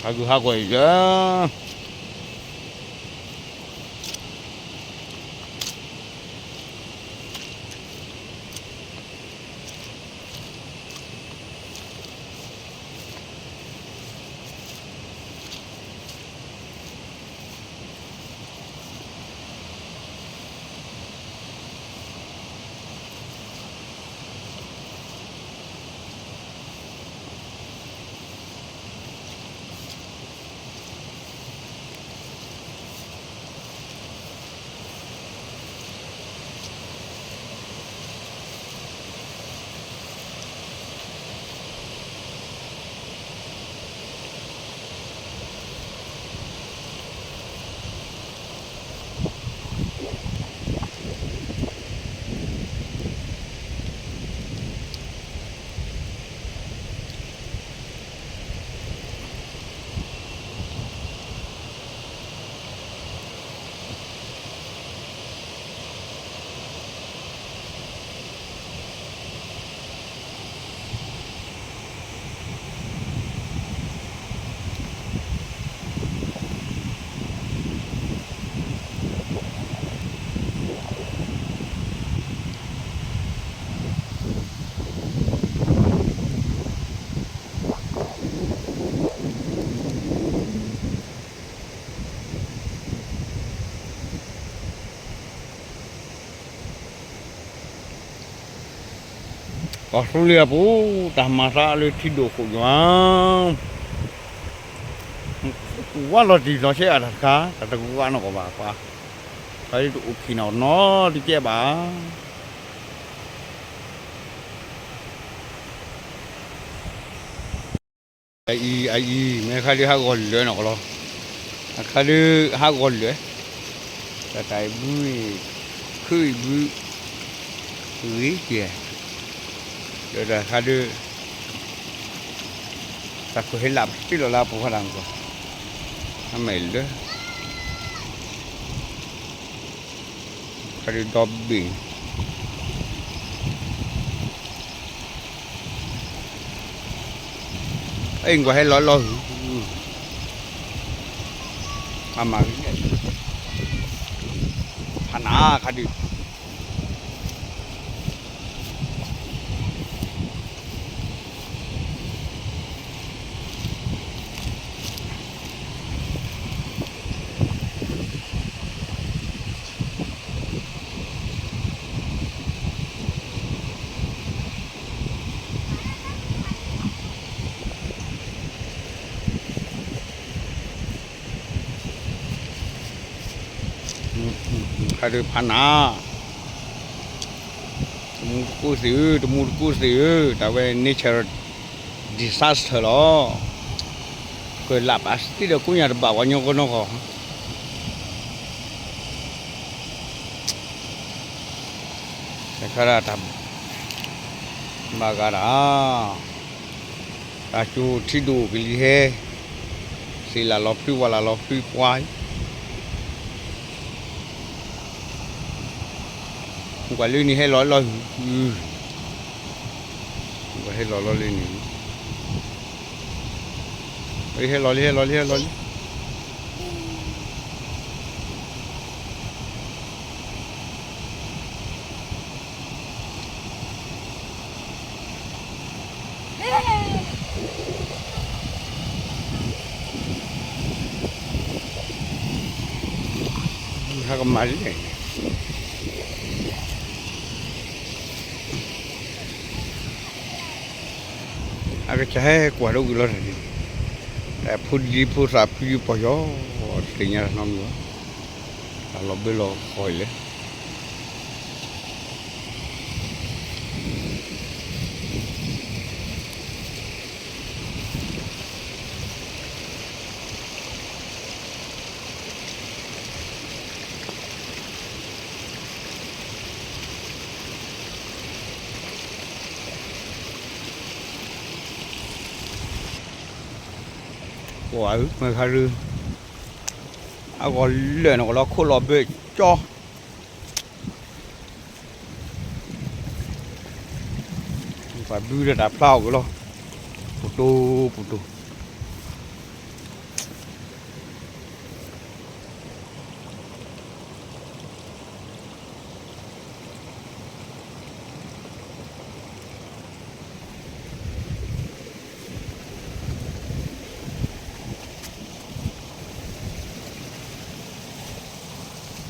ဟးဂူာ်ဟးဂီၤအံၤလၢ ကီၢ်သူလ့ၤအပူၤ တၢ်မၤသးလၢထံဒိၣ်ခိၣ်ညါ, ဝါလီၤတံၢ်လီၤဆဲးအတၢ်တခါ တၢ်တဂၤနီၢ်ကီၢ်ဘၣ်ပှၤ, ပှၤဒ်တအိၣ်ခံနီၢ်နီၢ်တကဲဘၣ်. အအံၤ အအံၤ မ့ၢ်ခါဒုးဟးဂီၤလၢာ်နီၢ်ကီၢ်လီၤ, အခါဒုးဟးဂီၤလၢာ်, တၢ်တၢ်အံၤဘု, ခုအံၤဘု, ဂ့ၤကဲ, ဒီးတၢ်ခါဒုး တၢ်ခိၣ်ဟဲလၢပစံၣ်လီၤလၢပူၤဖးဒၣ်နီၢ်ကီၢ်, အမဲာ်လၢ ခါဒုးဒီဘ့ၣ်, အံၤကွၢ်ဟဲလီၤလီၤဟုၣ်, အမၤဂ့ၤ, ဖးနၤခါဒုး ခါဒုးဖးနၤ, တမူတကိးသ့ၣ်ဧၢ, တမူတကိးသ့ၣ်ဧၢ, တၢ်ဝဲ natural disaster လီၤ, ကလၢပစံၣ်ဒီးကိးညါတဘၣ်ဝဲညီကနီၢ်ကီၢ်, တခါဒၣ်တၢ် ဘၣ်ဂၤဒၣ် တၢ်ကၠိထံဒိၣ်ကလံၤဟဲ, သ့ၣ်လၢလီၤဖုဝါလၢလီၤဖုပှၤ, ကွၢ်လၢန့ၣ်ဟဲလီၤလီၤဟုၣ်, ကွၢ်ဟဲလီၤလီၤလၢန့ၣ်, ဟဲလီၤလံ ဟဲလီၤလံ ဟဲလီၤလံ. ဟဲကမၤလံ, အကစၢ်ဟဲကွၢ်ဒိက့ၤလီၤတၢ်န့ၣ်, ဖိဒံဖိသၣ်ဖုပီၢ်ယီၤ, တသ့ၣ်ညါတၢ်နီတမံၤဘၣ်, တၢ်လီၤဘၢလီၤဃီၤအံၤလဲၣ်. ပှၤအုး မ့ၢ်ခါဒုး အဂီၢ်လၢာ်နီၢ်ကီၢ်လီၤ ခိၣ်လီၤဘၢကၠီ, ပှၤဘုဒီးတၢ်ဖျါအီၤက့ၤလီၤ, ပူၤတိၤပူၤတိၤ.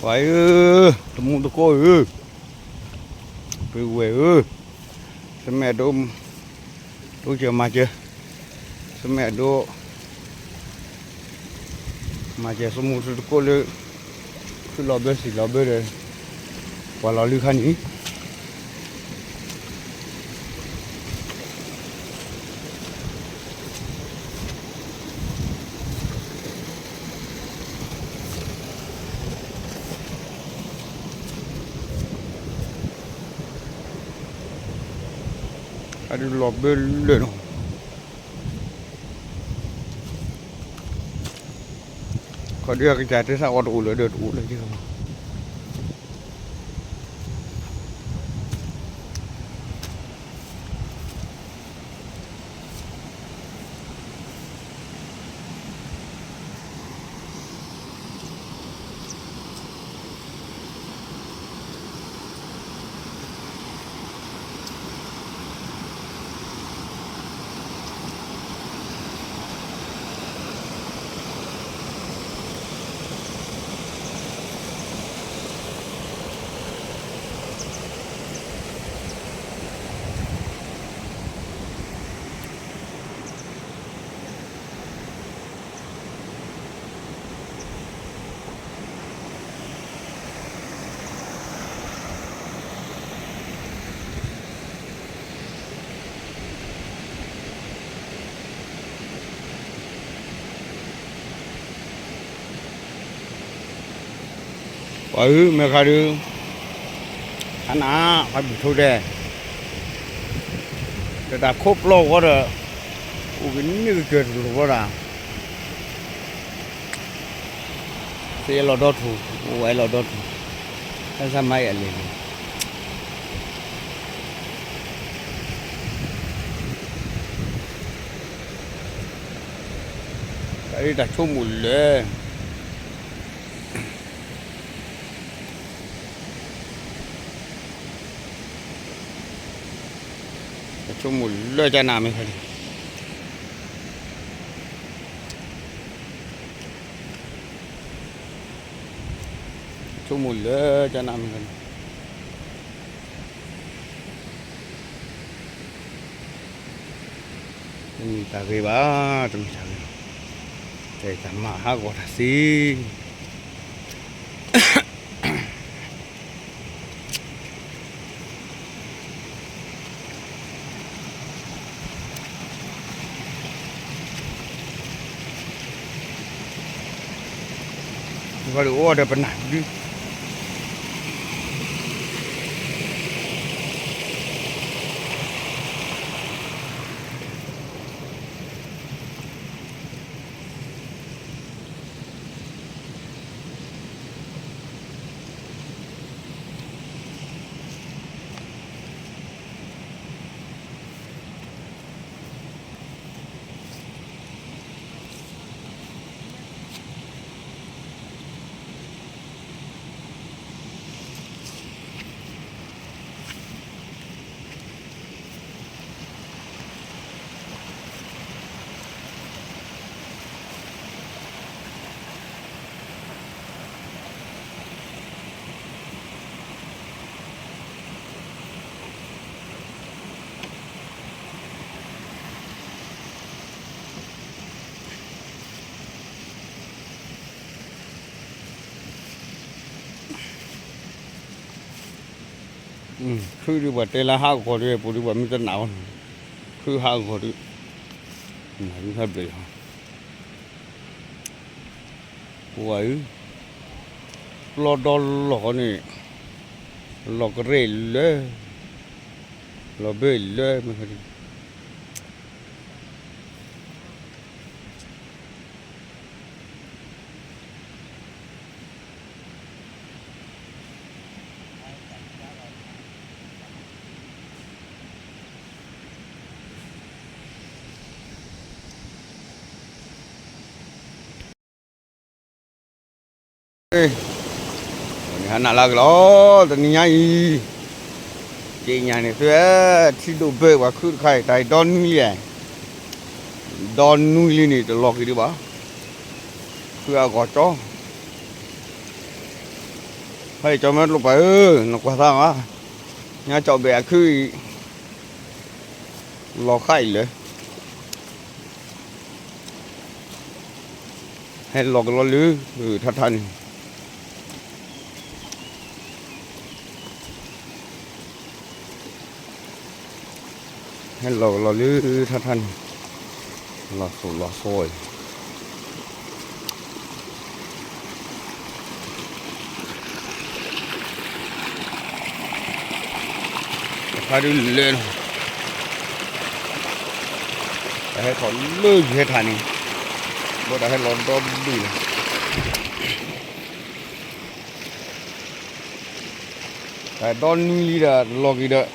ပှၤဧၢ, တမူတကိးဧၢ, ပုၢ်ဝဲၢ်ဧၢ, ဆမဲာ်ဒိၣ်, ဒိၣ်စၢၤမၤစၢၤ, ဆမဲာ်ဒိၣ်, မၤစၢၤဆမူတကိးလၢ ခုၣ်လီၤဘၢစံာ်လီၤဘၢဒီး ပှၤလီၤလုၢ်ခါန့ၣ် အဒုးလီၤဘၢလၢာ်နီၤ, ခီဒုးအကစၢ်တဲသးအီၤတအိၣ်လၢၤဒီးတအိၣ်လၢၤက့ၤ ပှၤဧၢ မ့ၢ်ခါဒုး ခါနၤ ဖးဘံၣ်ထိဒဲး တၢ်ခိၣ်ပျီဝဲဒီး အိၣ်ကနံၣ်ကစၢၢ်တလိာ်ဘၣ်ဒၣ် သ့အဲၣ်လီၤဒီထူၣ် အိၣ်ဝဲအဲၣ်လီၤဒီထူၣ် ဟဲစၢ်မၤအံၤအလံၤန့ၣ် တၢ်ဆိကမိၣ်လၢ တၢ်ဆိကမိၣ်လၢကနၣ်မ့ၢ်ခါန့ၣ် ဆိကမိၣ်လၢကနၣ်မ့ၢ်ခါန့ၣ် တမ့ၢ်တၢ်ဂ့ၤဘၣ် တမ့ၢ်တၢ်ဂ့ၤဘၣ် တၢ်မၤဟးဂီၤတၢ်သ့ အိၣ်ဒီးပနၢ်ဒု ခုၣ်ဒုးပှၤတဲလၢဟးဂီၤဒုး ပူၤဒုးပှၤမ့ၢ်တနာ်အီၤန့ၣ် ခုၣ်ဟးဂီၤဒုး နမ့ၢ်ဖးဘျုး ပှၤအံၤ ပျီဒီလီၢ်ဃီန့ၣ် လီၢ်ကရဲၣ်လၢ လီၢ်ဘၢလၢမ့ၢ် န့ၣ်ဟးနၢ်လၢကလီၤ တနံၤညါအံၤ က့ညါန့ၣ် သုဝဲ ထံဒိၣ်ဘၢပှၤခုၣ်တခါအံၤ တၢ်အံၤဒီနွံလံ ဒီနွံလံန့ၣ် တလီၤက့ၤဒံးဘၣ် ခုၣ်အဂီၤကၠီ တၢ် ကၠီမ့ၢ်တလိၣ်ပာ်ဧၢ, နကွၢ်သးမး, ညါကၠီဘဲးအခုအံၤ, လီၤဃာ်အံၤလၢ ဟဲလီၤကလီလၢ ထါထါန့ၣ် ဟဲလီၤကလီလၢထါထါန့ၣ်, လီၤစိၤလီၤစိၤအံၤ, တခါဒုးလဲၣ်နီၤ, တၢ်ဟဲထီၣ်လၢယဟဲထးန့ၣ်, ဘၣ်တၢ်ဟဲလီၤဒီဘ့ၣ်လီၤ, တၢ်ဒီနွံလံဒီးလီၤက့ၤဒီး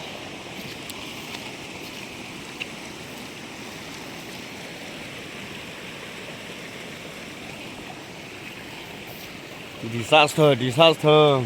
Disaster, disaster.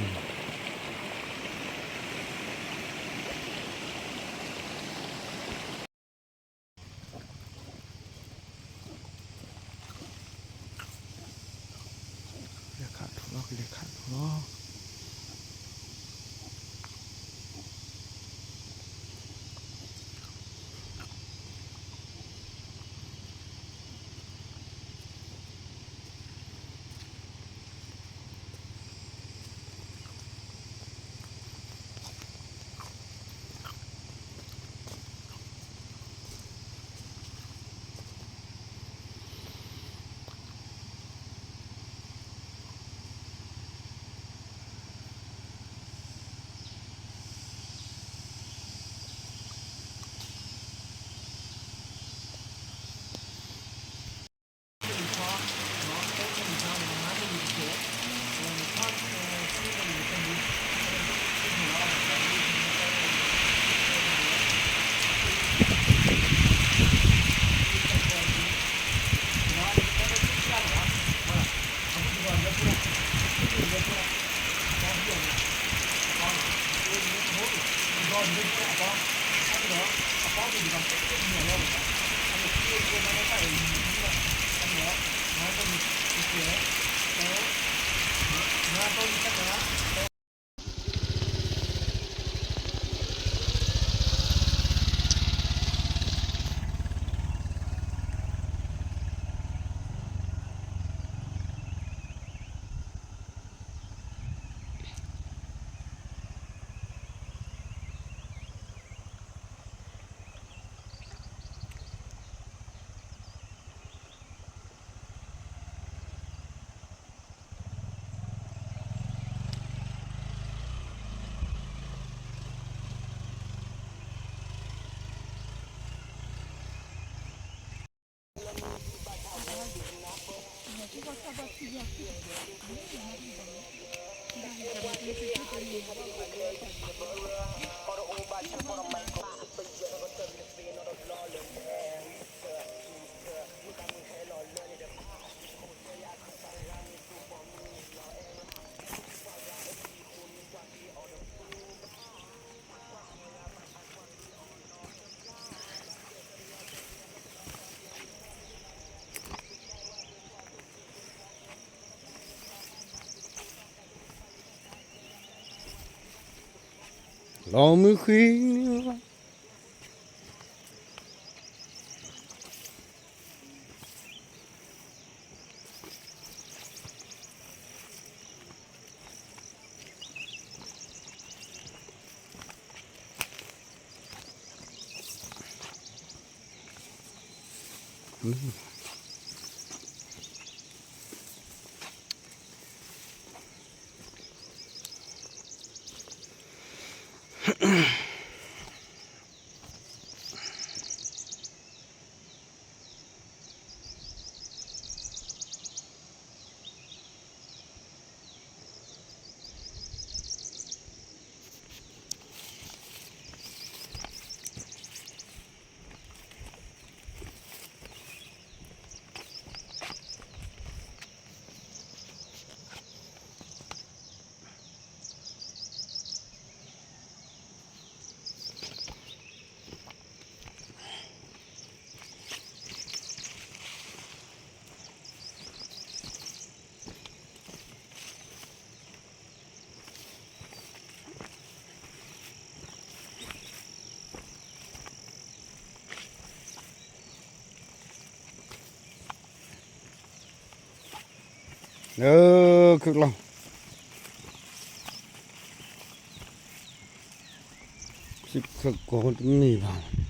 လဲၤခးထူလီၤ, ကလဲၤခးထူလီၤ.လီၤမုၢ်ဃ့ လၢ ခုၣ်လီၤ, စံၣ်ဖျၢၣ်ကိးတန့ၢ်ဘၣ်